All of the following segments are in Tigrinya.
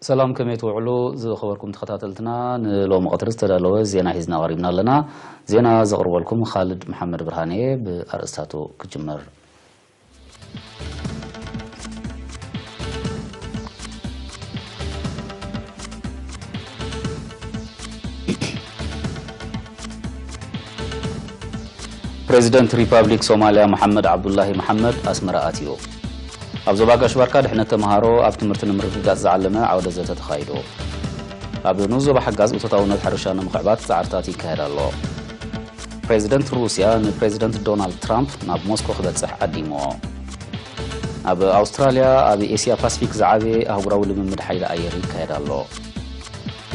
ሰላም፣ ከመይ ትውዕሉ ዝኸበርኩም ተኸታተልትና? ንሎሚ ቀትሪ ዝተዳለወ ዜና ሒዝና ቀሪብና ኣለና። ዜና ዘቕርበልኩም ኻልድ መሓመድ ብርሃን እየ። ብኣርእስታቱ ክጅመር። ፕሬዚደንት ሪፓብሊክ ሶማልያ መሓመድ ዓብዱላሂ መሓመድ ኣስመራ ኣትዩ። ኣብ ዞባ ጋሽ ባርካ ድሕነት ተምሃሮ ኣብ ትምህርቲ ንምርግጋጽ ዝዓለመ ዓውደ ዘተ ተኻይዱ። ኣብ ንኡስ ዞባ ሓጋዝ እቶታውነት ሕርሻ ንምኽዕባት ጻዕርታት ይካየድ ኣሎ። ፕሬዚደንት ሩስያ ንፕሬዚደንት ዶናልድ ትራምፕ ናብ ሞስኮ ክበጽሕ ዓዲሞ። ኣብ ኣውስትራልያ ኣብ ኤስያ ፓሲፊክ ዝዓበየ ኣህጉራዊ ልምምድ ሓይሊ ኣየር ይካየድ ኣሎ።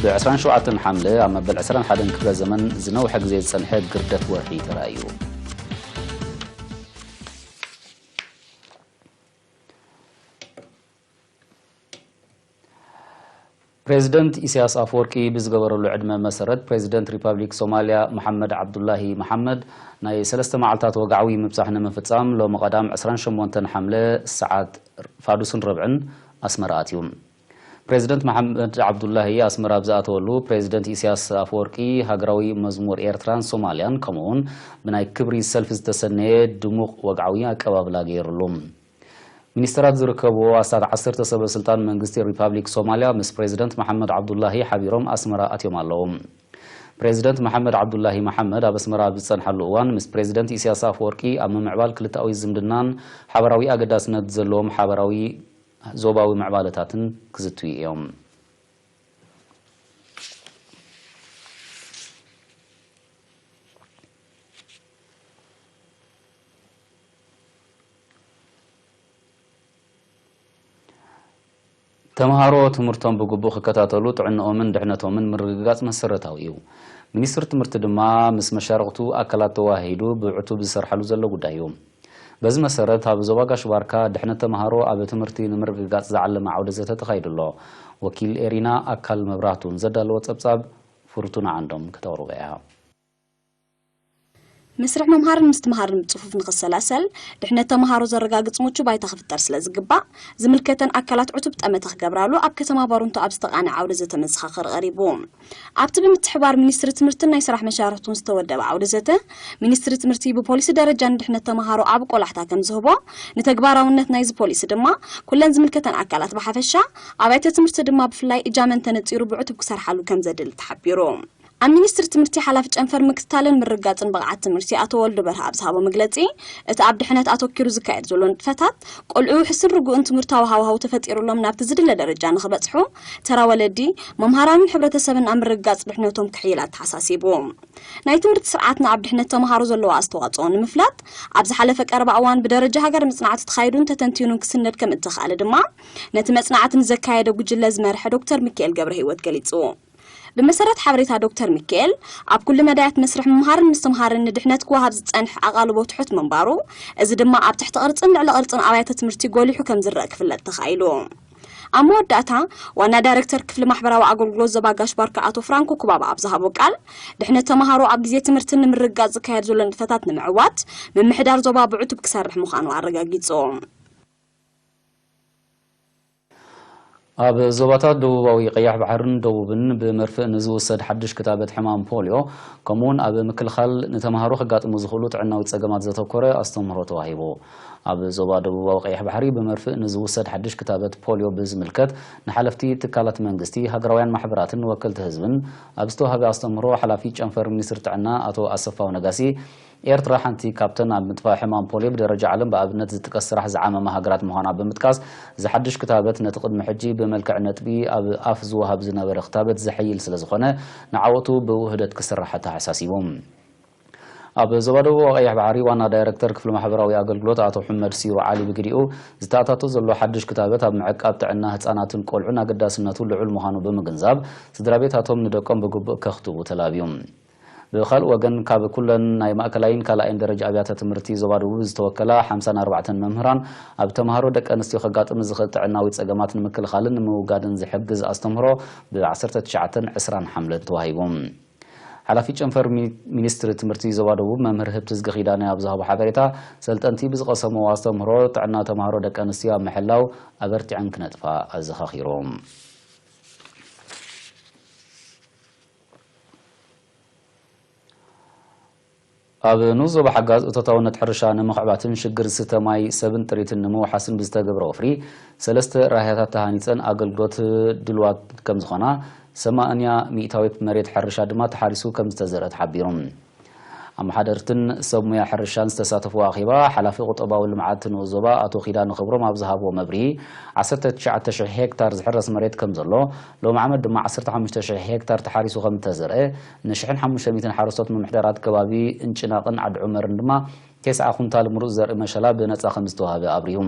ብ ዕስራን ሸውዓተን ሓምለ ኣብ መበል ዕስራን ሓደን ክፍለ ዘመን ዝነውሐ ግዜ ዝጸንሐ ግርደት ወርሒ ተራእዩ። ፕሬዚደንት ኢሳያስ ኣፈወርቂ ብዝገበረሉ ዕድመ መሰረት፣ ፕሬዚደንት ሪፓብሊክ ሶማልያ መሓመድ ዓብዱላሂ መሓመድ ናይ ሰለስተ መዓልታት ወግዓዊ ምብጻሕ ንምፍጻም ሎሚ ቀዳም ዕስራን ሸሞንተን ሓምለ ሰዓት ፋዱስን ረብዕን ኣስመራ ኣትዩ። ፕሬዚደንት መሓመድ ዓብዱላሂ ኣስመራ ኣብ ዝኣተወሉ፣ ፕሬዚደንት ኢሳያስ ኣፈወርቂ ሃገራዊ መዝሙር ኤርትራን ሶማልያን ከምኡውን ብናይ ክብሪ ሰልፊ ዝተሰነየ ድሙቕ ወግዓዊ ኣቀባብላ ገይሩሉ። ሚኒስተራት ዝርከብዎ ኣስታት ዓሰርተ ሰበ ስልጣን መንግስቲ ሪፓብሊክ ሶማልያ ምስ ፕሬዚደንት መሓመድ ዓብዱላሂ ሓቢሮም ኣስመራ ኣትዮም ኣለዉ። ፕሬዚደንት መሓመድ ዓብዱላሂ መሓመድ ኣብ ኣስመራ ኣብ ዝጸንሓሉ እዋን ምስ ፕሬዚደንት ኢሳያስ ኣፈወርቂ ኣብ ምምዕባል ክልተኣዊ ዝምድናን ሓበራዊ ኣገዳስነት ዘለዎም ሓበራዊ ዞባዊ ምዕባለታትን ክዝትዩ እዮም። ተምሃሮ ትምህርቶም ብግቡእ ክከታተሉ ጥዕንኦምን ድሕነቶምን ምርግጋጽ መሰረታዊ እዩ። ሚኒስትሪ ትምህርቲ ድማ ምስ መሻርኽቱ ኣካላት ተወሃሂዱ ብዕቱብ ዝሰርሓሉ ዘሎ ጉዳይ እዩ። በዚ መሰረት ኣብ ዞባ ጋሽ ባርካ ድሕነት ተምሃሮ ኣብ ትምህርቲ ንምርግጋጽ ዝዓለመ ዓውደ ዘተ ተኻይዱ ኣሎ። ወኪል ኤሪና ኣካል መብራህቱ ንዘዳለዎ ጸብጻብ ፍርቱና ዓንዶም ከተቕርቦ እያ። መስርሕ ምምሃርን ምስትምሃርን ብጽፉፍ ንኽሰላሰል፣ ድሕነት ተምሃሮ ዘረጋግጽ ምቹ ባይታ ክፍጠር ስለ ዝግባእ፣ ዝምልከተን ኣካላት ዕቱብ ጠመተ ክገብራሉ ኣብ ከተማ ባሩንቶ ኣብ ዝተቓነ ዓውደ ዘተ መዘኻኸሪ ቀሪቡ። ኣብቲ ብምትሕባር ሚኒስትሪ ትምህርትን ናይ ስራሕ መሻርኽቱን ዝተወደበ ዓውደ ዘተ፣ ሚኒስትሪ ትምህርቲ ብፖሊሲ ደረጃ ንድሕነት ተምሃሮ ዓቢ ቆላሕታ ከም ዝህቦ፣ ንተግባራውነት ናይዚ ፖሊሲ ድማ ኩለን ዝምልከተን ኣካላት ብሓፈሻ፣ ኣብያተ ትምህርቲ ድማ ብፍላይ እጃመን ተነጺሩ ብዕቱብ ክሰርሓሉ ከም ዘድሊ ተሓቢሩ። ኣብ ሚኒስትሪ ትምህርቲ ሓላፊ ጨንፈር ምክትታልን ምርግጋጽን ብቕዓት ትምህርቲ ኣቶ ወልዱ በርሀ ኣብ ዝሃቦ መግለጺ፣ እቲ ኣብ ድሕነት ኣተኪሩ ዝካየድ ዘሎ ንጥፈታት፣ ቆልዑ ውሕስን ርጉእን ትምህርታዊ ሃዋህው ተፈጢሩሎም ናብቲ ዝድለ ደረጃ ንኽበጽሑ፣ ተራ ወለዲ፣ መምሃራንን ሕብረተሰብን ኣብ ምርግጋጽ ድሕነቶም ክሕይል ኣተሓሳሲቡ። ናይ ትምህርቲ ስርዓትና ኣብ ድሕነት ተምሃሮ ዘለዎ ኣስተዋጽኦ ንምፍላጥ፣ ኣብ ዝሓለፈ ቀረባ እዋን ብደረጃ ሃገር መጽናዕቲ ተኻይዱን ተተንቲኑን ክስነድ ከም እተኻእለ ድማ፣ ነቲ መጽናዕቲ ንዘካየደ ጉጅለ ዝመርሐ ዶክተር ሚካኤል ገብረህይወት ገሊጹ። ብመሰረት ሓበሬታ ዶክተር ሚካኤል፣ ኣብ ኩሉ መዳያት መስርሕ ምምሃርን ምስትምሃርን ንድሕነት ክወሃብ ዝጸንሐ ኣቓልቦ ትሑት ምንባሩ፣ እዚ ድማ ኣብ ትሕቲ ቅርጽን ልዕሊ ቅርጽን ኣብያተ ትምህርቲ ጎሊሑ ከም ዝረአ ክፍለጥ ተኻኢሉ። ኣብ መወዳእታ፣ ዋና ዳይሬክተር ክፍሊ ማሕበራዊ ኣገልግሎት ዞባ ጋሽ ባርካ ኣቶ ፍራንኮ ኩባባ ኣብ ዝሃቦ ቃል፣ ድሕነት ተምሃሮ ኣብ ግዜ ትምህርቲ ንምርግጋጽ ዝካየድ ዘሎ ንጥፈታት ንምዕዋት፣ ምምሕዳር ዞባ ብዕቱብ ክሰርሕ ምዃኑ ኣረጋጊጹ። ኣብ ዞባታት ደቡባዊ ቀይሕ ባሕርን ደቡብን ብመርፍእ ንዝውሰድ ሓድሽ ክታበት ሕማም ፖልዮ፣ ከምኡውን ኣብ ምክልኻል ንተምሃሮ ከጋጥሙ ዝኽእሉ ጥዕናዊ ጸገማት ዘተኮረ ኣስተምህሮ ተዋሂቡ። ኣብ ዞባ ደቡባዊ ቀይሕ ባሕሪ ብመርፍእ ንዝውሰድ ሓድሽ ክታበት ፖልዮ ብዝምልከት፣ ንሓለፍቲ ትካላት መንግስቲ፣ ሃገራውያን ማሕበራትን ወከልቲ ህዝብን ኣብ ዝተዋህበ ኣስተምህሮ፣ ሓላፊ ጨንፈር ሚኒስትሪ ጥዕና ኣቶ ኣሰፋው ነጋሲ፣ ኤርትራ ሓንቲ ካብተን ኣብ ምጥፋእ ሕማም ፖልዮ ብደረጃ ዓለም ብኣብነት ዝጥቀስ ስራሕ ዝዓመማ ሃገራት ምዃና ብምጥቃስ፣ እዚ ሓድሽ ክታበት ነቲ ቅድሚ ሕጂ ብመልክዕ ነጥቢ ኣብ ኣፍ ዝወሃብ ዝነበረ ክታበት ዘሐይል ስለ ዝኾነ፣ ንዓወቱ ብውህደት ክስራሕ ኣተሓሳሲቡ። ኣብ ዞባ ደቡብ ቀይሕ ባሕሪ ዋና ዳይረክተር ክፍሊ ማሕበራዊ ኣገልግሎት ኣቶ ሑመድ ሲሩ ዓሊ ብግዲኡ፣ ዝተኣታቶ ዘሎ ሓድሽ ክታበት ኣብ ምዕቃብ ጥዕና ህጻናትን ቆልዑን ኣገዳስነቱ ልዑል ምዃኑ ብምግንዛብ፣ ስድራ ቤታቶም ንደቆም ብግቡእ ከኽትቡ ተላብዩ። ብኻልእ ወገን፣ ካብ ኩለን ናይ ማእከላይን ካልኣይን ደረጃ ኣብያተ ትምህርቲ ዞባ ደቡብ ዝተወከላ ሓምሳን ኣርባዕተን መምህራን፣ ኣብ ተምሃሮ ደቂ ኣንስትዮ ከጋጥም ዝኽእል ጥዕናዊ ጸገማት ንምክልኻልን ንምውጋድን ዝሕግዝ ኣስተምህሮ ብ ዓሰርተ ትሽዓተን ዕስራን ሓምለን ተዋሂቡ። ሓላፊ ጨንፈር ሚኒ-፣ ሚኒስትሪ ትምህርቲ ዞባ ደቡብ መምህር ህብትዝጊ ኪዳነ ኣብ ዝሃቦ ሓበሬታ፣ ሰልጠንቲ ብዝቐሰምዎ ኣስተምህሮ ጥዕና ተምሃሮ ደቂ ኣንስትዮ ኣብ ምሕላው ኣበርቲዐን ክነጥፋ ኣዘኻኺሮም። ኣብ ንኡስ ዞባ ሓጋዝ እቶታውነት ሕርሻ ንምኽዕባትን ሽግር ዝስተ ማይ ሰብን ጥሪትን ንምውሓስን ብዝተገብረ ወፍሪ፣ ሰለስተ ራህያታት ተሃኒፀን ኣገልግሎት ድልዋት ከም ዝኾና፣ ሰማንያ ሚእታዊት መሬት ሕርሻ ድማ ተሓሪሱ ከም ዝተዘርአ ተሓቢሩ። ኣመሓደርትን ሰብ ሙያ ሕርሻን ዝተሳተፍዎ ኣኼባ፣ ሓላፊ ቁጠባዊ ልምዓት ንኡስ ዞባ ኣቶ ኪዳነ ክብሮም ኣብ ዝሃብዎ መብርሂ፣ ዓሰርተ ትሽዓተ ሽሕ ሄክታር ዝሕረስ መሬት ከም ዘሎ፣ ሎም ዓመት ድማ ዓሰርተ ሓሙሽተ ሽሕ ሄክታር ተሓሪሱ ከም ዝተዘርአ፣ ንሽሕን ሓሙሽተ ሚእትን ሓረስቶት ምምሕዳራት ከባቢ እንጭናቕን ዓዲ ዑመርን ድማ ተስዓ ኩንታል ምሩፅ ዘርኢ መሸላ ብነፃ ከም ዝተዋህበ ኣብሪሁ።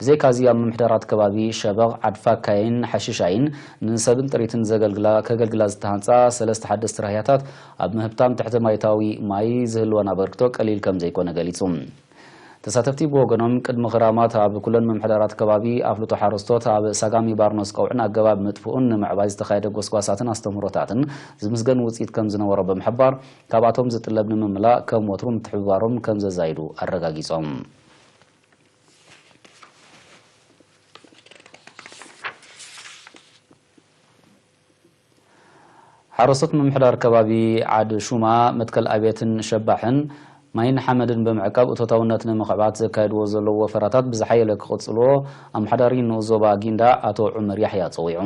ብዘይካዚ ኣብ ምምሕዳራት ከባቢ ሸበቕ፣ ዓድፋካይን ሓሽሻይን ንሰብን ጥሪትን ዘገልግላ፣ ከገልግላ ዝተሃንፃ ሰለስተ ሓደስቲ ራህያታት ኣብ ምህብታም ትሕቲ ማይታዊ ማይ ዝህልወን ኣበርክቶ ቀሊል ከም ዘይኮነ ገሊፁ። ተሳተፍቲ ብወገኖም፣ ቅድሚ ክራማት ኣብ ኩለን ምምሕዳራት ከባቢ ኣፍልጦ ሓረስቶት ኣብ ሳጋሚ ባርኖስ ቀውዕን ኣገባብ ምጥፍኡን ንምዕባይ ዝተኻየደ ጎስጓሳትን ኣስተምህሮታትን ዝምስገን ውፅኢት ከም ዝነበሮ ብምሕባር፣ ካብኣቶም ዝጥለብ ንምምላእ ከም ወትሩ ምትሕብባሮም ከም ዘዛይዱ ኣረጋጊጾም። ሓረስቶት ምምሕዳር ከባቢ ዓድ ሹማ፣ መትከል ኣቤትን ሸባሕን ማይን ሓመድን ብምዕቃብ እቶታውነት ንምኽዕባት ዘካየድዎ ዘለዉ ወፈራታት ብዝሓየለ ክቕጽልዎ ኣመሓዳሪ ንኡስ ዞባ ጊንዳዕ ኣቶ ዑመር ያሕያ ጸዊዑ።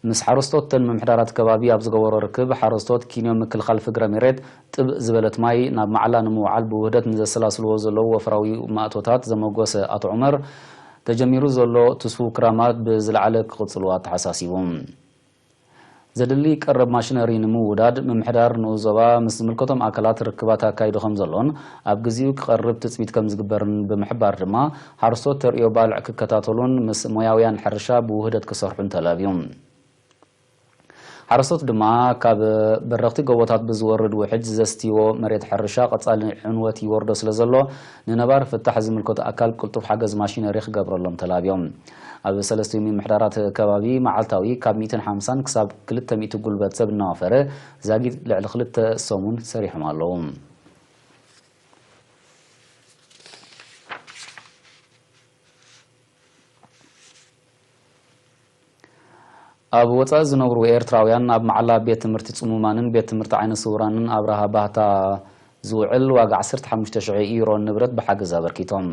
ምስ ሓረስቶት ተን ምምሕዳራት ከባቢ ኣብ ዝገበሮ ርክብ፣ ሓረስቶት ኪንዮ ምክልኻል ፍግረ መሬት ጥብእ ዝበለት ማይ ናብ መዓላ ንምውዓል ብውህደት ንዘሰላስልዎ ዘለዉ ወፍራዊ ማእቶታት ዘመጎሰ ኣቶ ዑመር፣ ተጀሚሩ ዘሎ ትስፉው ክራማት ብዝለዓለ ክቕጽልዎ ኣተሓሳሲቡ። ዘድሊ ቀረብ ማሽነሪ ንምውዳድ ምምሕዳር ንኡስ ዞባ ምስ ዝምልከቶም ኣካላት ርክባት ኣካይዱ ከም ዘሎን ኣብ ግዚኡ ክቐርብ ትጽቢት ከም ዝግበርን ብምሕባር ድማ ሓረስቶት ተርእዮ ባልዕ ክከታተሉን ምስ ሞያውያን ሕርሻ ብውህደት ክሰርሑን ተላብዩ። ሓረስቶት ድማ ካብ በረኽቲ ጎቦታት ብዝወርድ ውሕጅ ዘስትይዎ መሬት ሕርሻ ቀጻሊ ዕንወት ይወርዶ ስለ ዘሎ ንነባሪ ፍታሕ ዝምልከቶ ኣካል ቅልጡፍ ሓገዝ ማሽነሪ ክገብረሎም ተላብዮም። ኣብ ሰለስቲኡ ምምሕዳራት ከባቢ መዓልታዊ ካብ ሚእትን ሓምሳን ክሳብ ክልተ ሚእቲ ጉልበት ሰብ እናወፈረ ዛጊት ልዕሊ ክልተ ሰሙን ሰሪሖም ኣለዉ። ኣብ ወጻኢ ዝነብሩ ኤርትራውያን ኣብ መዓላ ቤት ትምህርቲ ጽሙማንን ቤት ትምህርቲ ዓይነ ስውራንን ኣብርሃ ባህታ ዝውዕል ዋጋ ዓሰርተ ሓሙሽተ ሽሕ ዩሮ ንብረት ብሓገዝ ኣበርኪቶም።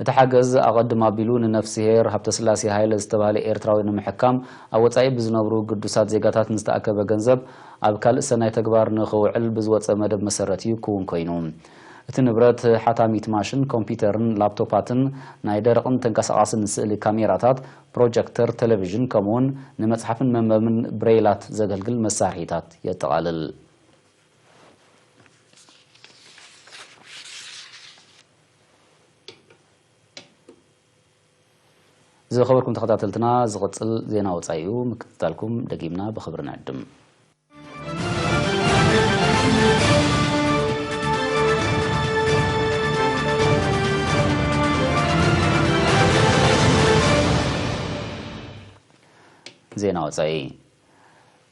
እቲ ሓገዝ ኣቐድም ኣቢሉ ንነፍስሄር ሃብተስላሴ ሃይለ ዝተባህለ ኤርትራዊ ንምሕካም ኣብ ወጻኢ ብዝነብሩ ግዱሳት ዜጋታት ንዝተኣከበ ገንዘብ ኣብ ካልእ ሰናይ ተግባር ንኽውዕል ብዝወጸ መደብ መሰረት እዩ ክውን ኮይኑ። እቲ ንብረት ሓታሚት ማሽን፣ ኮምፒውተርን ላፕቶፓትን፣ ናይ ደረቕን ተንቀሳቓስን ስእሊ ካሜራታት፣ ፕሮጀክተር፣ ቴሌቪዥን፣ ከምኡውን ንመጽሓፍን መንበብን ብሬይላት ዘገልግል መሳርሒታት የጠቓልል። ዝኸበርኩም ተኸታተልትና፣ ዝቕጽል ዜና ወጻኢ እዩ። ምክትታልኩም ደጊምና ብኽብሪ ንዕድም። ዜና ወጻኢ።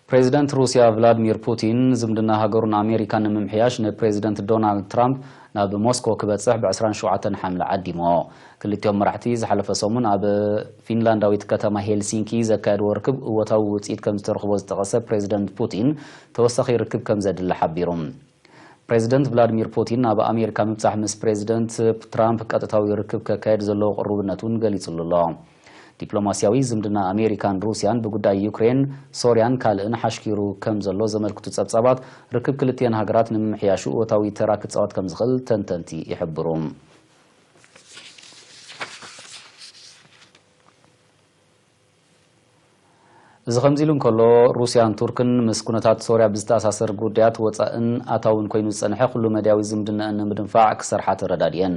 ፕሬዚደንት ሩስያ ቭላድሚር ፑቲን ዝምድና ሃገሩን ኣሜሪካን ንምምሕያሽ ንፕሬዚደንት ዶናልድ ትራምፕ ናብ ሞስኮ ክበጽሕ ብ ዕስራን ሸውዓተን ሓምለ ዓዲሞ። ክልቲኦም መራሕቲ ዝሓለፈ ሰሙን ኣብ ፊንላንዳዊት ከተማ ሄልሲንኪ ዘካየድዎ ርክብ እወታዊ ውጽኢት ከም ዝተረኽቦ ዝጠቐሰ ፕሬዚደንት ፑቲን፣ ተወሳኺ ርክብ ከም ዘድሊ ሓቢሩ። ፕሬዚደንት ቭላድሚር ፑቲን ናብ ኣሜሪካ ምብጻሕ ምስ ፕሬዚደንት ትራምፕ ቀጥታዊ ርክብ ከካየድ ዘለዎ ቅሩብነት እውን ገሊጹሉ ኣሎ። ዲፕሎማስያዊ ዝምድና ኣሜሪካን ሩስያን ብጉዳይ ዩክሬን፣ ሶርያን ካልእን ሓሽኪሩ ከም ዘሎ ዘመልክቱ ጸብጻባት፣ ርክብ ክልቲአን ሃገራት ንምምሕያሹ እወታዊ ተራ ክጻወት ከም ዝኽእል ተንተንቲ ይሕብሩ። እዚ ከምዚ ኢሉ እንከሎ፣ ሩስያን ቱርክን ምስ ኩነታት ሶርያ ብዝተኣሳሰር ጉዳያት ወጻእን ኣታውን ኮይኑ ዝጸንሐ ኩሉ መዳያዊ ዝምድናኣን ንምድንፋዕ ክሰርሓ ተረዳዲኤን።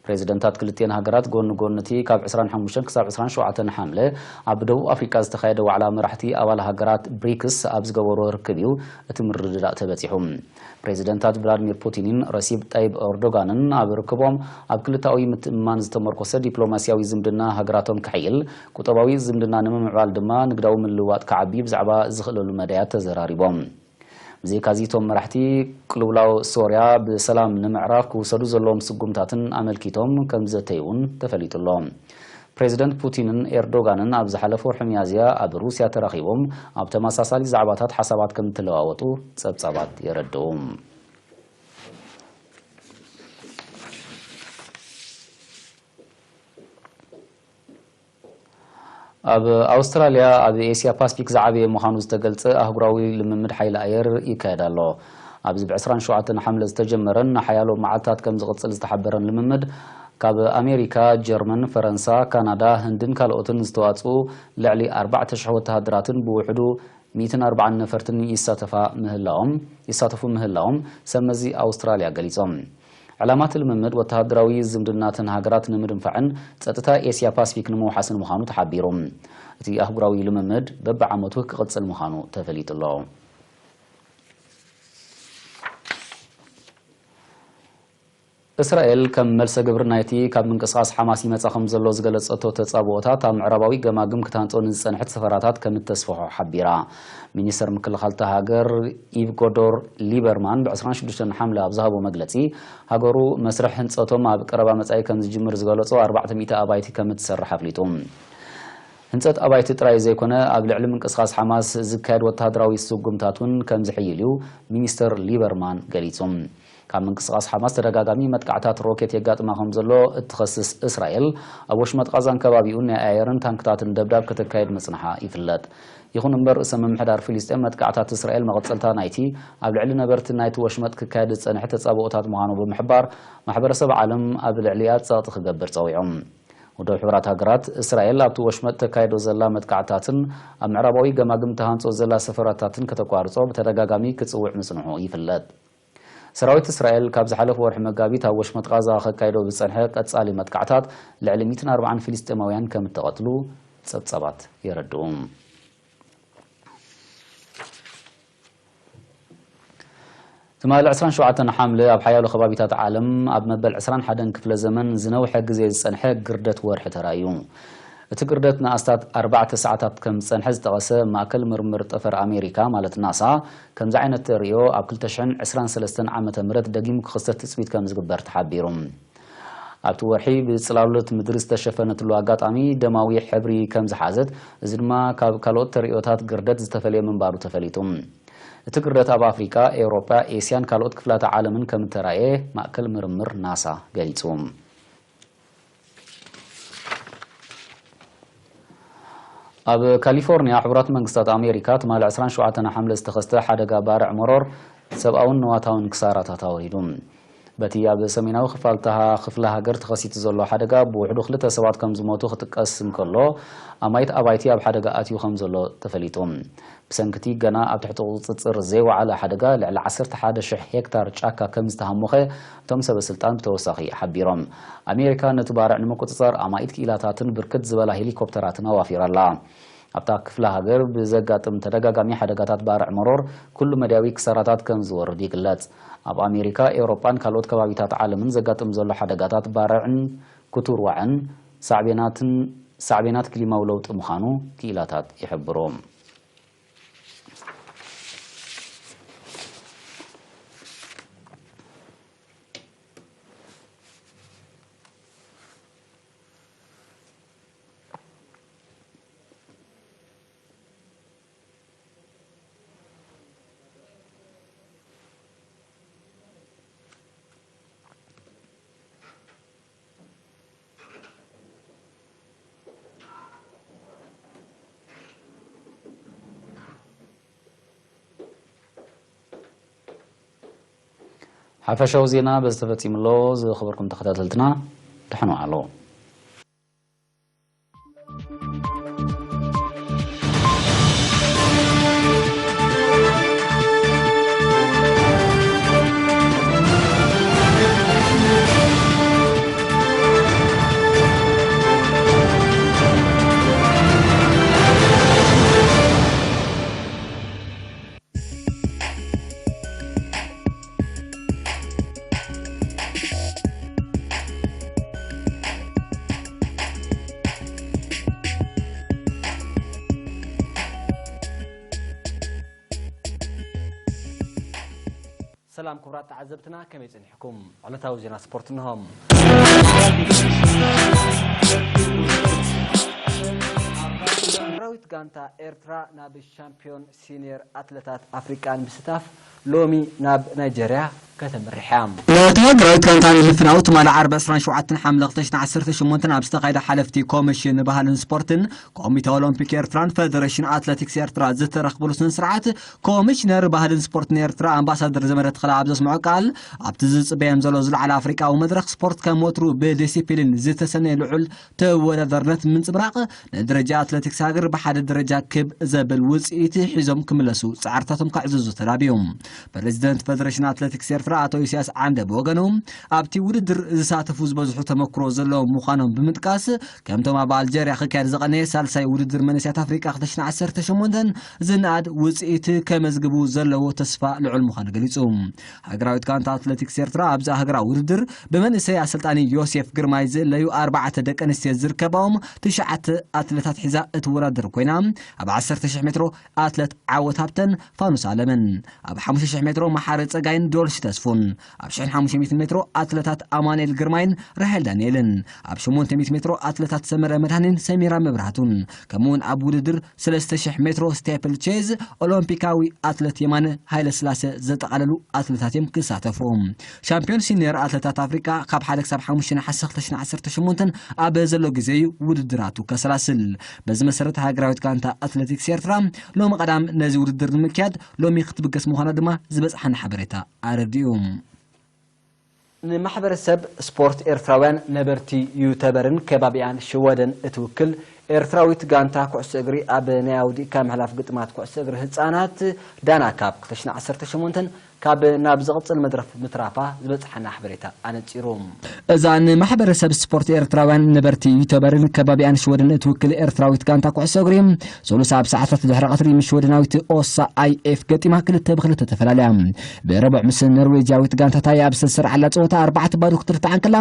ፕሬዚደንታት ክልቲኤን ሃገራት ጎኒ ጎኒ እቲ ካብ ዕስራን ሓሙሽተን ክሳብ ዕስራን ሸውዓተን ሓምለ ኣብ ደቡብ ኣፍሪቃ ዝተኻየደ ዋዕላ መራሕቲ ኣባል ሃገራት ብሪክስ ኣብ ዝገበሮ ርክብ እዩ እቲ ምርድዳእ ተበጺሑ። ፕሬዚደንታት ቭላድሚር ፑቲንን ረሲብ ጣይብ ኤርዶጋንን ኣብ ርክቦም ኣብ ክልተኣዊ ምትእምማን ዝተመርኮሰ ዲፕሎማሲያዊ ዝምድና ሃገራቶም ከሕይል፣ ቁጠባዊ ዝምድና ንምምዕባል ድማ ንግዳዊ ምልውዋጥ ክዓቢ ብዛዕባ ዝኽእለሉ መዳያት ተዘራሪቦም። ብዘይካዚ እቶም መራሕቲ ቅልውላው ሶርያ ብሰላም ንምዕራፍ ክውሰዱ ዘለዎም ስጉምታትን ኣመልኪቶም ከም ዘተዩ እውን ተፈሊጡ ኣሎ። ፕሬዚደንት ፑቲንን ኤርዶጋንን ኣብ ዝሓለፈ ወርሒ ሚያዝያ ኣብ ሩስያ ተራኺቦም ኣብ ተመሳሳሊ ዛዕባታት ሓሳባት ከም እተለዋወጡ ጸብጻባት የረድኡ። ኣብ ኣውስትራልያ ኣብ ኤስያ ፓስፊክ ዝዓበየ ምዃኑ ዝተገልጸ ኣህጉራዊ ልምምድ ሓይሊ ኣየር ይካየድ ኣሎ። ኣብዚ ብ ዕስራን ሸውዓተን ሓምለ ዝተጀመረን ንሓያሎ መዓልታት ከም ዝቕጽል ዝተሓበረን ልምምድ ካብ ኣሜሪካ፣ ጀርመን፣ ፈረንሳ፣ ካናዳ፣ ህንድን ካልኦትን ዝተዋጽኡ ልዕሊ ኣርባዕተ ሽሕ ወተሃደራትን ብውሕዱ ሚእትን ኣርባዓን ነፈርትን ይሳተፋ ምህላዎም ይሳተፉ ምህላዎም ሰብ መዚ ኣውስትራልያ ገሊጾም። ዕላማ እቲ ልምምድ ወተሃደራዊ ዝምድናተን ሃገራት ንምድንፋዕን ጸጥታ ኤስያ ፓስፊክ ንምውሓስን ምዃኑ ተሓቢሩ። እቲ ኣህጉራዊ ልምምድ በብዓመቱ ክቕጽል ምዃኑ ተፈሊጡ ኣሎ። እስራኤል ከም መልሰ ግብሪ ናይቲ ካብ ምንቅስቓስ ሓማስ ይመጻ ከም ዘሎ ዝገለጸቶ ተጻብኦታት ኣብ ምዕራባዊ ገማግም ክትሃንጾ ንዝጸንሐት ሰፈራታት ከም እተስፍሖ ሓቢራ። ሚኒስተር ምክልኻል እታ ሃገር ኢቭጎዶር ሊበርማን ብ ዕስራን ሽዱሽተን ሓምለ ኣብ ዝሃቦ መግለጺ፣ ሃገሩ መስርሕ ህንጸቶም ኣብ ቀረባ መጻኢ ከም ዝጅምር ዝገለጾ ኣርባዕተ ሚእቲ ኣባይቲ ከም እትሰርሕ ኣፍሊጡ። ህንጸት ኣባይቲ ጥራይ ዘይኮነ፣ ኣብ ልዕሊ ምንቅስቓስ ሓማስ ዝካየድ ወተሃደራዊ ስጉምታት እውን ከም ዝሕይል እዩ ሚኒስተር ሊበርማን ገሊጹ። ካብ ምንቅስቓስ ሓማስ ተደጋጋሚ መጥቃዕታት ሮኬት የጋጥማ ከም ዘሎ እትኸስስ እስራኤል፣ ኣብ ወሽመጥ ቓዛን ከባቢኡን ናይ ኣየርን ታንክታትን ደብዳብ ከተካይድ ምጽንሓ ይፍለጥ። ይኹን እምበር፣ ርእሰ ምምሕዳር ፊልስጤም መጥቃዕታት እስራኤል መቐጸልታ ናይቲ ኣብ ልዕሊ ነበርቲ ናይቲ ወሽመጥ ክካየድ ዝጸንሐ ተጻብኦታት ምዃኑ ብምሕባር፣ ማሕበረሰብ ዓለም ኣብ ልዕሊኣ ጸቕጢ ክገብር ጸዊዑ። ውድብ ሕቡራት ሃገራት፣ እስራኤል ኣብቲ ወሽመጥ ተካይዶ ዘላ መጥቃዕታትን ኣብ ምዕራባዊ ገማግም ተሃንጾ ዘላ ሰፈራታትን ከተቋርጾ ብተደጋጋሚ ክጽውዕ ምጽንሑ ይፍለጥ። ሰራዊት እስራኤል ካብ ዝሓለፈ ወርሒ መጋቢት ኣብ ወሽመጥ ቓዛ ከካይዶ ዝጸንሐ ቀጻሊ መጥቃዕታት ልዕሊ ሚእትን ኣርባዓን ፍልስጤማውያን ከም እተቐትሉ ጸብጻባት የረድኡ። ትማሊ ዕስራን ሸውዓተን ሓምለ ኣብ ሓያሎ ከባቢታት ዓለም ኣብ መበል ዕስራን ሓደን ክፍለ ዘመን ዝነውሐ ግዜ ዝጸንሐ ግርደት ወርሒ ተራእዩ። እቲ ግርደት ንኣስታት ኣርባዕተ ሰዓታት ከም ዝጸንሐ ዝጠቐሰ ማእከል ምርምር ጠፈር ኣሜሪካ ማለት ናሳ፣ ከምዚ ዓይነት ተርእዮ ኣብ ክልተ ሽሕን ዕስራን ሰለስተን ዓመተ ምህረት ደጊሙ ክኽሰት ትጽቢት ከም ዝግበር ተሓቢሩ። ኣብቲ ወርሒ ብጽላሎት ምድሪ ዝተሸፈነትሉ ኣጋጣሚ ደማዊ ሕብሪ ከም ዝሓዘት፣ እዚ ድማ ካብ ካልኦት ተርእዮታት ግርደት ዝተፈልየ ምንባሩ ተፈሊጡ። እቲ ግርደት ኣብ ኣፍሪቃ፣ ኤውሮጳ፣ ኤስያን ካልኦት ክፍላተ ዓለምን ከም እተራእየ ማእከል ምርምር ናሳ ገሊጹ። ኣብ ካሊፎርኒያ፣ ሕቡራት መንግስታት ኣሜሪካ ትማሊ ዕስራን ሸውዓተን ሓምለ ዝተኸስተ ሓደጋ ባርዕ መሮር ሰብኣውን ንዋታውን ክሳራታት ኣውሪዱ። በቲ ኣብ ሰሜናዊ ክፋል እታ ክፍለ ሃገር ተኸሲቱ ዘሎ ሓደጋ ብውሕዱ ክልተ ሰባት ከም ዝሞቱ ክጥቀስ እንከሎ፣ ኣማኢት ኣባይቲ ኣብ ሓደጋ ኣትዩ ከም ዘሎ ተፈሊጡ። ብሰንኪ እቲ ገና ኣብ ትሕቲ ቁጽጽር ዘይወዓለ ሓደጋ፣ ልዕሊ ዓሰርተ ሓደ ሽሕ ሄክታር ጫካ ከም ዝተሃሞኸ እቶም ሰበ ስልጣን ብተወሳኺ ሓቢሮም። ኣሜሪካ ነቲ ባርዕ ንምቁጽጻር ኣማኢት ክኢላታትን ብርክት ዝበላ ሄሊኮፕተራትን ኣዋፊራ ኣላ። ኣብታ ክፍለ ሃገር ብዘጋጥም ተደጋጋሚ ሓደጋታት ባርዕ መሮር ኩሉ መዳያዊ ክሳራታት ከም ዝወርድ ይግለጽ። ኣብ ኣሜሪካ፣ ኤውሮጳን ካልኦት ከባቢታት ዓለምን ዘጋጥም ዘሎ ሓደጋታት ባርዕን ክቱር ዋዕን ሳዕቤናትን ሳዕቤናት ክሊማዊ ለውጢ ምዃኑ ክኢላታት ይሕብሩ። ሓፈሻዊ ዜና በዚ ተፈጺሙ ኣሎ። ዝኸበርኩም ተኸታተልትና፣ ደሓን ዋዕሉ። ሰላም ክቡራት ተዓዘብትና፣ ከመይ ጸኒሕኩም? ዕለታዊ ዜና ስፖርት እንሆ። ሰራዊት ጋንታ ኤርትራ ናብ ሻምፒዮን ሲኒየር ኣትለታት ኣፍሪቃ ንምስታፍ ሎሚ ናብ ናይጀርያ ከተምርሕ እያ። ነታ ሃገራዊት ጋንታ ንህልፍናዊ ትማሊ ዓርቢ ዕስራን ሸውዓተን ሓምለ ክልተ ሽሕን ዓሰርተ ሸሞንተን ኣብ ዝተኻየደ ሓለፍቲ ኮሚሽን ባህልን ስፖርትን፣ ኮሚተ ኦሎምፒክ ኤርትራን ፈደሬሽን ኣትሌቲክስ ኤርትራ ዝተረኽብሉ ስነ ስርዓት፣ ኮሚሽነር ባህልን ስፖርትን ኤርትራ ኣምባሳደር ዘመደ ተኽለ ኣብ ዘስምዖ ቃል፣ ኣብቲ ዝጽበየም ዘሎ ዝለዓለ ኣፍሪቃዊ መድረኽ ስፖርት ከም ወትሩ ብዲሲፕሊን ዝተሰነየ ልዑል ተወዳዳርነት ምንጽብራቕ ንደረጃ ኣትሌቲክስ ሃገር ብሓደ ደረጃ ክብ ዘብል ውጽኢት ሒዞም ክምለሱ ጻዕርታቶም ከዕዝዙ ተላብዩ። ፕሬዚደንት ፈደሬሽን ኣትሌቲክስ ኤርትራ ኣቶ ኢሳያስ ዓንደ ብወገኑ፣ ኣብቲ ውድድር ዝሳተፉ ዝበዝሑ ተመክሮ ዘለዎም ምዃኖም ብምጥቃስ፣ ከምቶም ኣብ ኣልጀርያ ክካየድ ዝቐነየ ሳልሳይ ውድድር መንእሰያት ኣፍሪቃ ክልተ ሽሕን ዓሰርተ ሸሞንተን ዝነኣድ ውጽኢት ከመዝግቡ ዘለዎ ተስፋ ልዑል ምዃኑ ገሊጹ። ሃገራዊት ጋንታ ኣትሌቲክስ ኤርትራ ኣብዚ ሃገራዊ ውድድር ብመንእሰይ ኣሰልጣኒ ዮሴፍ ግርማይ ዝእለዩ ኣርባዕተ ደቂ ኣንስትዮ ዝርከባኦም ትሽዓተ ኣትሌታት ሒዛ እትወዳደር ኮይና፣ ኣብ ዓሰርተ ሽሕ ሜትሮ ኣትለት ዓወት ሃብተን ፋኑስ ኣለምን፣ ኣብ ሓሙሽተ ሽሕ ሜትሮ መሓሪ ጸጋይን ዶልሽ ተስፉን፣ ኣብ ሽሕን ሓሙሽተ ሚእትን ሜትሮ ኣትለታት ኣማኑኤል ግርማይን ራሄል ዳንኤልን፣ ኣብ ሸሞንተ ሚእቲ ሜትሮ ኣትለታት ሰመረ መድሃኔን ሰሚራ መብራህቱን፣ ከምኡውን ኣብ ውድድር ሰለስተ ሽሕ ሜትሮ ስቴፕል ቼዝ ኦሎምፒካዊ ኣትለት የማነ ሃይለስላሴ ዘጠቓለሉ ኣትለታት እዮም ክሳተፉ። ሻምፒዮን ሲኒየር ኣትለታት ኣፍሪቃ ካብ ሓደ ክሳብ ሓሙሽተ ነሓሰ ክልተ ሽሕን ዓሰርተ ሸሞንተን ኣብ ዘሎ ግዜ እዩ ውድድራቱ ከሰላስል። በዚ መሰረት ሃገራዊት ጋንታ ኣትሌቲክስ ኤርትራ ሎሚ ቀዳም ነዚ ውድድር ንምክያድ ሎሚ ክትብገስ ምዃና ድማ ዝበጽሓና ሓበሬታ ኣረዲኡ። ንማሕበረሰብ ስፖርት ኤርትራውያን ነበርቲ ዩተበርን ከባቢኣን ሽወደን እትውክል ኤርትራዊት ጋንታ ኩዕሶ እግሪ ኣብ ናይ ኣውዲእካ ምሕላፍ ግጥማት ኩዕሶ እግሪ ህጻናት ዳና ካፕ ክልተ ሽሕን ዓሰርተ ሸሞንተን ካብ ናብ ዝቕጽል መድረኽ ምትራፋ ዝበጽሓና ሓበሬታ ኣነጺሩ። እዛ ንማሕበረሰብ ስፖርት ኤርትራውያን ነበርቲ ዩተበርን ከባቢኣን ሽወደን እትውክል ኤርትራዊት ጋንታ ኩዕሶ እግሪ፣ ሰሉስ ኣብ ሰዓታት ድሕሪ ቀትሪ ምስ ሽወደናዊት ኦሳ ኣይኤፍ ገጢማ ክልተ ብክልተ ተፈላለያ። ብረቡዕ ምስ ኖርዌጃዊት ጋንታ ታይ ኣብ ዝተሰርዓላ ጸወታ ኣርባዕተ ባዶ ክትርታዕ እንከላ፣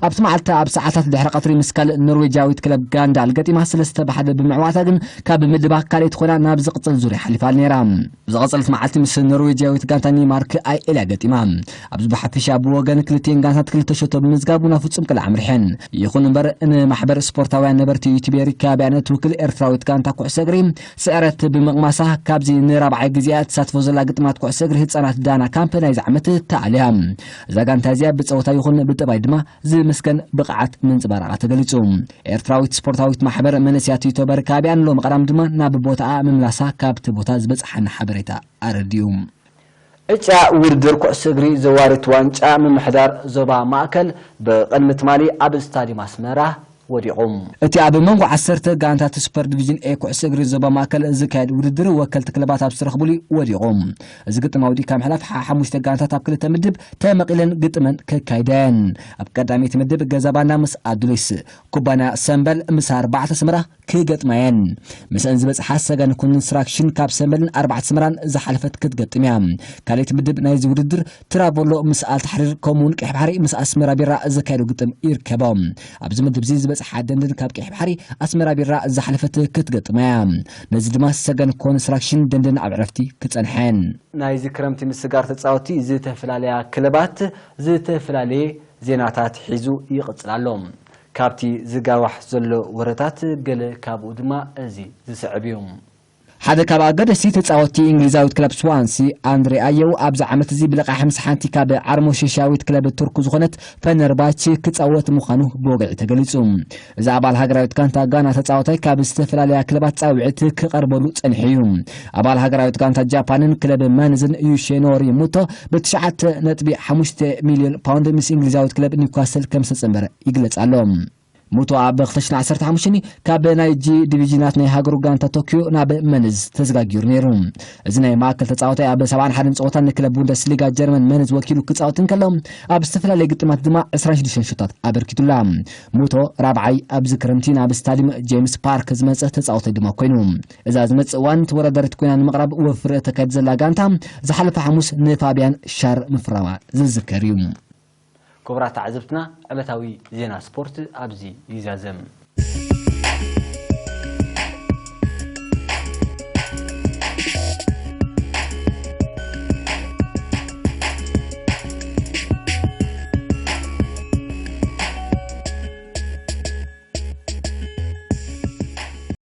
ኣብቲ መዓልቲ ኣብ ሰዓታት ድሕሪ ቀትሪ ምስ ካልእ ኖርዌጃዊት ክለብ ጋንዳል ገጢማ ሰለስተ ብሓደ ብምዕዋታ ግን ካብ ምድባ ካልኣይቲ ኮይና ናብ ዝቕጽል ዙርያ ሓሊፋ ነይራ። ብዝቐጸለት መዓልቲ ምስ ኖርዌጃዊት ጋንታ ኒማርክ ኣይኤልያ ገጢማ። ኣብዚ ብሓፈሻ ብወገን ክልቲኤን ጋንታት ክልተ ሸቶ ብምዝጋብ ናብ ፍጹም ቅልዓ ኣምሪሐን። ይኹን እምበር ንማሕበር ስፖርታውያን ነበርቲ ዩቲቤሪ ከባቢኣን እትውክል ኤርትራዊት ጋንታ ኩዕሶ እግሪ ስዕረት ብምቕማሳ ካብዚ ንራብዓይ ግዜኣ እትሳትፎ ዘላ ግጥማት ኩዕሶ እግሪ ህጻናት ዳና ካምፕ ናይዚ ዓመት ተኣልያ። እዛ ጋንታ እዚኣ ብጸወታ ይኹን ብጠባይ ድማ ዝምስገን ብቕዓት ምንጽባራቓ ተገሊጹ። ኤርትራዊት ስፖርታዊት ማሕበር መንእሰያት ዩቶበር ካቢያን ሎሚ ቀዳም ድማ ናብ ቦታኣ ምምላሳ ካብቲ ቦታ ዝበጽሓና ሓበሬታ ኣረዲኡ። ዕጫ ውድድር ኩዕሶ እግሪ ዘዋሪት ዋንጫ ምምሕዳር ዞባ ማእከል ብቕድሚ ትማሊ ኣብ ስታዲየም ኣስመራ ወዲቑ። እቲ ኣብ መንጎ ዓሰርተ ጋንታት ሱፐር ዲቪዥን ኤ ኩዕሶ እግሪ ዞባ ማእከል ዝካየድ ውድድር ወከልቲ ክለባት ኣብ ዝተረኽብሉ ወዲቑ። እዚ ግጥም ኣውዲእካ ምሕላፍ ሓ-፣ ሓሙሽተ ጋንታት ኣብ ክልተ ምድብ ተመቒለን ግጥመን ከካይዳ እየን። ኣብ ቀዳመይቲ ምድብ ገዛ ባንዳ ምስ ኣዱሊስ፣ ኩባንያ ሰምበል ምስ ኣርባዕተ ኣስመራ ክገጥማ እየን። ምስአን ዝበጽሓ ሰገን ኮንስትራክሽን ካብ ሰምበልን ኣርባዕተ ኣስመራን ዝሓለፈት ክትገጥም እያ። ካልኣይቲ ምድብ ናይዚ ውድድር ትራቮሎ ምስ ኣልታሕሪር ከምኡውን ቀይሕ ባሕሪ ምስ ኣስመራ ቢራ ዘካየዱ ግጥም ይርከቦም። ኣብዚ ምድብ እዚ ዝበጽሓ ደንደን ካብ ቀይሕ ባሕሪ ኣስመራ ቢራ ዝሓለፈት ክትገጥማ እያ። ነዚ ድማ ሰገን ኮንስትራክሽን ደንደን ኣብ ዕረፍቲ ክጸንሐን። ናይዚ ክረምቲ ምስጋር ተጻወትቲ ዝተፈላለያ ክለባት ዝተፈላለየ ዜናታት ሒዙ ይቕጽል ኣሎ። ካብቲ ዝጋዋሕ ዘሎ ወረታት ገለ ካብኡ ድማ እዚ ዝስዕብ እዩ። ሓደ ካብ ኣገደስቲ ተጻወትቲ እንግሊዛዊት ክለብ ስዋንሲ፣ ኣንድሬ ኣየው፣ ኣብዚ ዓመት እዚ ብልቓሕ ምስ ሓንቲ ካብ ዓርሞሸሻዊት ክለብ ቱርክ ዝኾነት ፈነርባች ክጻወት ምዃኑ ብወግዒ ተገሊጹ። እዚ ኣባል ሃገራዊት ጋንታ ጋና ተጻዋታይ ካብ ዝተፈላለያ ክለባት ጻውዒት ክቐርበሉ ጸኒሑ እዩ። ኣባል ሃገራዊት ጋንታ ጃፓንን ክለብ መንዝን ዩሼኖሪ ሙቶ ብትሽዓተ ነጥቢ ሓሙሽተ ሚልዮን ፓውንድ ምስ እንግሊዛዊት ክለብ ኒውካስል ከም ዝተጸንበረ ይግለጽ ኣሎ። ሙቶ ኣብ ክልተ ሽሕን ዓሰርተ ሓሙሽተን ካብ ናይ ጂ ዲቪዥናት ናይ ሃገሩ ጋንታ ቶኪዮ ናብ መንዝ ተዘጋጊሩ ነይሩ። እዚ ናይ ማእከል ተጻዋታይ ኣብ ሰብዓን ሓደን ጸወታ ንክለብ ቡንደስሊጋ ጀርመን መንዝ ወኪሉ ክጻወት እንከሎ፣ ኣብ ዝተፈላለየ ግጥማት ድማ ዕስራን ሽዱሽተን ሹታት ኣበርኪቱላ። ሙቶ ራብዓይ ኣብዚ ክረምቲ ናብ ስታዲየም ጄምስ ፓርክ ዝመጸ ተጻዋታይ ድማ ኮይኑ፣ እዛ ዝመጽእ እዋን ተወዳዳሪት ኮይና ንምቕራብ ወፍሪ እተካይድ ዘላ ጋንታ ዝሓለፈ ሓሙስ ንፋቢያን ሻር ምፍራማ ዝዝከር እዩ። ክቡራት ተዓዘብትና፣ ዕለታዊ ዜና ስፖርት ኣብዚ ይዛዘም።